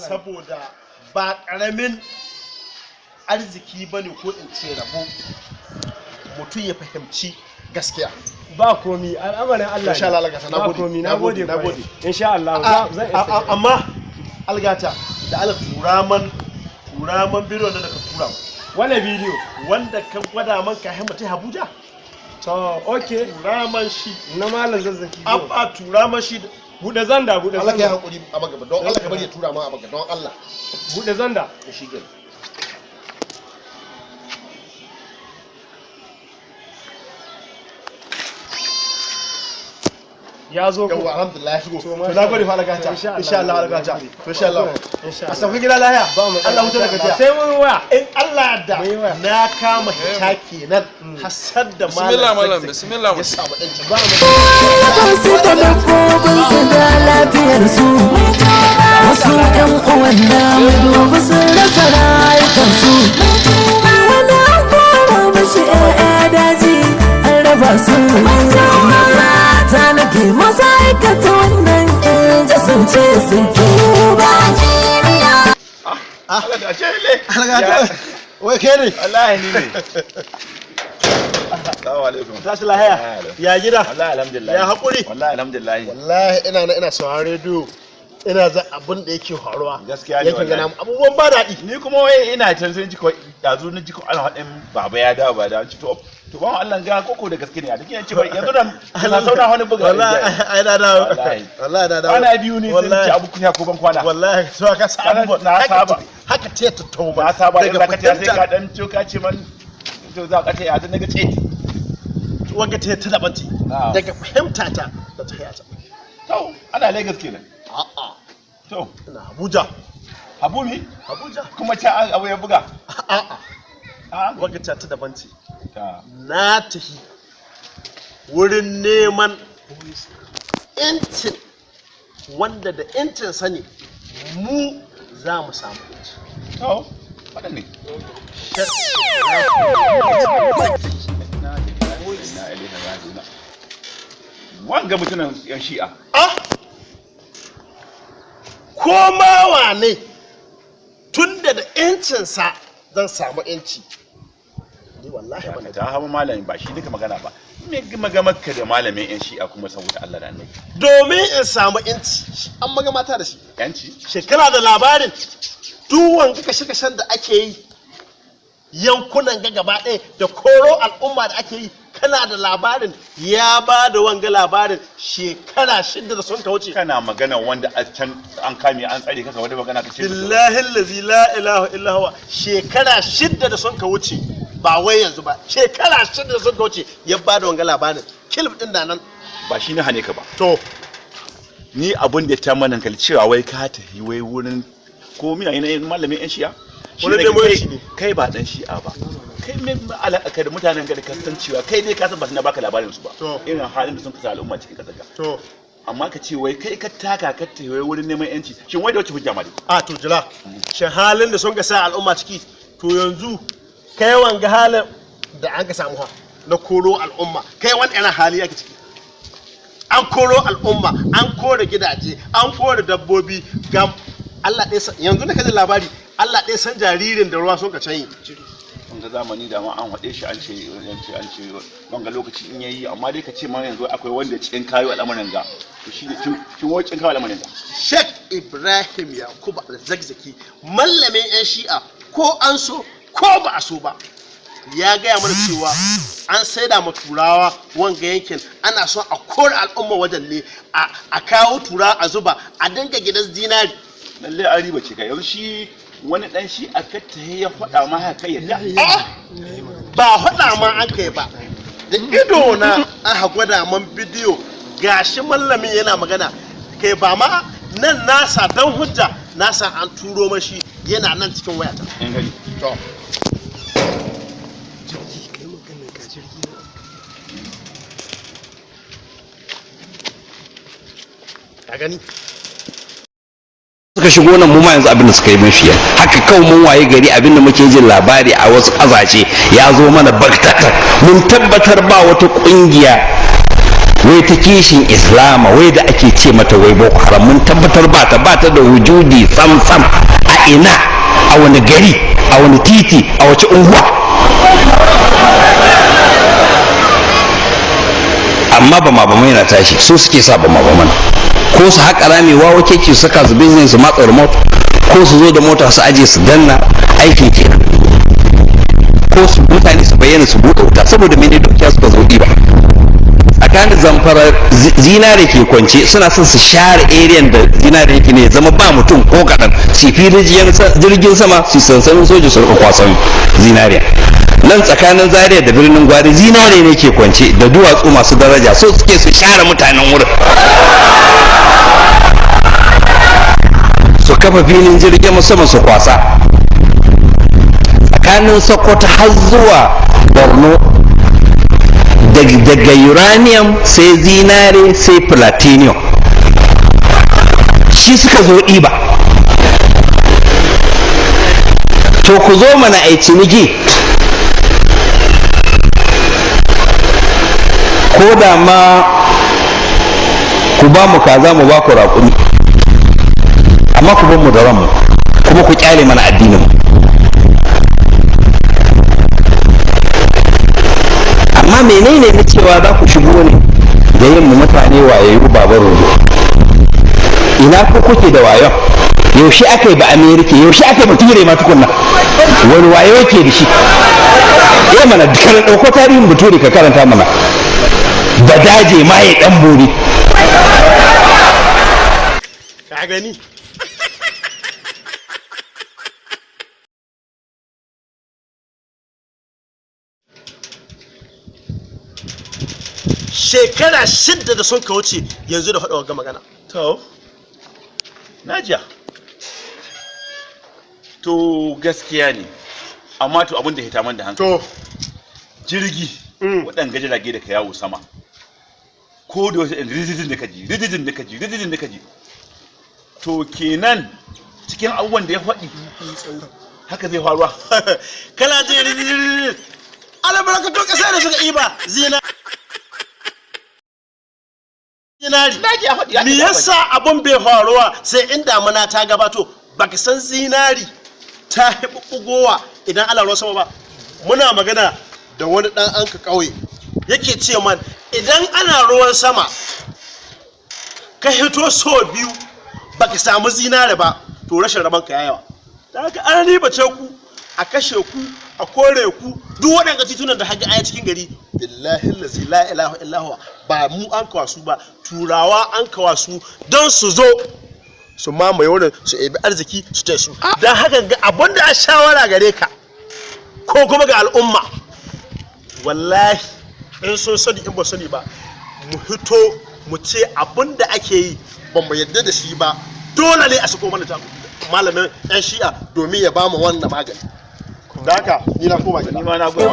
Saboda ba ƙaramin arziki bane ko in ce rabo mutum ya fahimci gaskiya. Ba komi, al'amarin Allah. Insha Allah, Algata, Ba nagode, komi, nagode, nagode, nagode. nagode. Insha Allah zan isa. Amma Algata, da Allah turaman turaman bidiyon da ka tura mu. Wane bidiyo? Wanda ka gwada man kafin mutum Abuja. To, okay. Turaman shi. Na Malam Zazzaki. Abba, turaman shi. Bude zanda, bude Allah ka yi zanda. hakuri a magaba, don Allah ka bari ya tura ma a magaba, don Allah. Bude zanda. Da shi gani. Ya zo ko? Yawwa, alhamdulillah ya shigo. To, To, masha nagode fa Allah. Algata. Insha Allah. Insha Allah, Algata. To, insha Allah. Insha A Allah. sauka gida lahiya. Ba mu. Allah huta da gajiya. Sai mun waya. In Allah da Mun yi waya. na kama hita kenan hasar da Bismillah malam, Zazzaki bismillah. ya samu ɗancin. Ba mu. Su da dabbobinsu da lafiyarsu, wasu ƴan uwan namu dubu sun rasa rayukansu, wani an kora mashi ƴaƴa daji an raba su. Ta nake masu aikata wannan in ji sun ce sun tuba. Algata, wai kai ne? Wallahi ni ne. Assalamu alaikum. Tashi lahiya. Ya gida? Wallahi alhamdulillah. Ya haƙuri? Wallahi alhamdulillah. Wallahi ina na ina sauraron rediyo, ina za abin da yake faruwa. Gaskiya ne Yake wallahi. gana abubuwan ba daɗi. Ni kuma wai ina can sai ji ko dazu ni ji ko ana haɗin baba ya dawo ba da ci. To ba Allah ga koko da gaske ne a cikin ce yanzu nan na sauna wani buga. Wallahi ai na dawo. Wallahi. Wallahi na dawo. Kwana biyu ne sai Wallahi. ci abu kunya ko ban kwana. Wallahi so ka saba. Na saba. Haka ce ta tauba. Na saba in daga zaka ta sai ka fahimta dan coka ce man to za ka ta yanzu naga ce. Wanga ta ta daban ce. Na'am. Daga fahimta ta da ta ta. To, ana Lagos kenan. A'a. To, Ina Abuja. Habumi Abuja. kuma ta an abu ya buga. A'a. A Wanga ta ta daban ce. ta. Na tafi wurin neman incin wanda da incin sani mu za mu samu inci. To, waɗanne. Inna ilaihi raji'un. Wanga mutumin yan Shi'a. Ah! Koma wane tun da da incinsa zan samu inci. Ni wallahi ban Ta hawa malami ba shi duka magana ba. Me magamar ka da malamin yan Shi'a kuma saboda Allah da Annabi? Domin in samu inci, an magamata da shi. Yanci? Shekara da labarin duwan kashe-kashen da ake yi yankunan ga gaba ɗaya da koro al'umma da ake yi, kana da labarin ya ba da wanga labarin shekara 6 da sun ka wuce. Kana magana wanda a can an kame an tsare kaka wani magana ka ce. Billahi allazi la ilaha illa huwa, shekara 6 da sun ka wuce, ba wai yanzu ba, shekara 6 da sun ka wuce ya ba da wanga labarin kilif din da nan. Ba shi na hane ka ba. To. Ni abin da ya ta mana hankali cewa wai ka tafi wai wurin ko mina ina malamin yan Shi'a. Shi Wurin ne nemo kai- yanci ne. Kai ba dan Shi'a ba. Kai me alaƙa ka da mutanen ka da kasancewa kai dai ka san ba su na baka labarin su ba. To. Irin halin da sun kasa al'umma cikin kasar ka. To. Amma ka ce wai kai ka taka ka tafi wai wurin neman yanci, shin wai da wace hujja ma dai? A to jira, shin halin da sun ka sa al'umma ciki, to yanzu kai wanga halin da an ka samu ha na koro al'umma, kai wani irin hali yake ciki? An koro al'umma, an kore gidaje, an kore dabbobi, ga Allah ɗaya yanzu na kaji labari, Allah ɗaya san jaririn da ruwa sun ka canyi. Wanga zamani da ma an haɗe shi, an ce an ce an ce wanga lokaci in yayi, amma dai ka ce ma yanzu akwai wanda cin kayo al'amarin ga to shi ne kin wai cin kayo al'amarin ga. Sheikh Ibrahim Yakubu Al-Zakzaki, mallamin 'yan Shi'a, ko an so ko ba a so ba, ya gaya mana cewa an saida ma turawa wanga yankin, ana son a kore al'umma wajen ne a kawo tura a zuba a dinga gidan zinari. Lalle an riba ce kai yanzu shi wani dan shi a katta ya faɗa ma haka kai yadda. Ah! Ba faɗa ma an kai ba, da ido na aka gwada man bidiyo, gashi mallamin yana magana. Kai ba ma nan nasa dan hujja nasa an turo mashi, yana nan cikin wayata. In gani. To. Jirgi, kai magana ga jirgi na. Ka gani. Suka shigo nan, mu ma yanzu abin da suka yi mafiya haka kawai mun waye gari, abin da muke jin labari a wasu ƙasashe ya zo mana baktata. Mun tabbatar ba wata ƙungiya Wai ta kishin Islama, wai da ake ce mata wai Boko Haram, mun tabbatar ba ta da wujudi sam sam. A ina, a wani gari, a wani titi, a wace unguwa? Amma ba ma yana tashi, su suke sa ba ma mana, ko su haƙa rami wawa keke su saka su business, su matsa remote, ko su zo da mota su aje su danna, aikin kenan, ko su mutane su bayyana su buɗe wuta. Saboda mene? Dukiya suka zo ɗiba. Tsakanin Zamfara zinare ke kwance, suna son su share area da zinare yake ne, zama ba mutum ko kaɗan, su fi jirgin sama, su sansanin soja, su rika kwasan zinariya. Nan tsakanin Zaria da Birnin Gwari zinare ne ke kwance da duwatsu masu daraja, so suke su share mutanen wurin, su kafa filin jirgin sama su kwasa. Tsakanin Sokoto har zuwa Borno, daga uranium sai zinare sai platinum, shi suka zo ɗiba. To ku zo mana a ciniki, ko da ma ku ba mu kaza mu ba ku raƙumi, amma ku bar mu da ranmu, kuma ku kyale mana addinin mu. Amma menene na cewa za ku shigo ne da yin mu mutane wayayyu? Babar rodo, ina ku kuke da wayon? Yaushe aka yi ba Amerika? Yaushe aka yi bature ma tukunna? Wani wayo yake da shi? Ya mana karan ɗauko tarihin bature ka karanta mana, ba daje ma ya ɗan bori. Ka gani. Shekara 6 da sun ka wuce yanzu da faɗa ga magana. To, najiya. To gaskiya ne, amma to abin da ya taman da hankali. To. Jirgi, waɗanga jirage da ka yawo sama. Ko da wasu rijijin da ka ji, rijijin da ka ji, rijijin da ka ji. To kenan cikin abubuwan da ya faɗi, haka zai faruwa. Kana je rijijin. Albarkatun ƙasa da suka iba zina. Zinari. Naji ya faɗi. Ya Me ce ya faɗi. yasa abun bai faruwa sai in damuna ta gabato? Baka san zinari ta bugowa idan ana ruwan sama ba? Muna magana da wani dan anka kauye, yake ce man idan ana ruwan sama ka hito so biyu baka samu zinari ba, to rashin rabon ka yawa. Da haka an ribace ku, a kashe ku, a kore ku. Duk waɗanda titunan da haga aya cikin gari, billahi lazi la ilaha illa huwa, ba mu an kawasu ba, turawa an kawasu don su zo su mamaye wurin, su ebi arziki su tai su. Don haka ga abin da a shawara gare ka ko kuma ga al'umma, wallahi in sun sani in ba sani ba, mu hito mu ce abin da ake yi ba mu yadda da shi ba. Dole ne a sako mana malamin yan shi'a domin ya ba mu wannan magani. Da haka ni na koma gida. Ni ma na gode.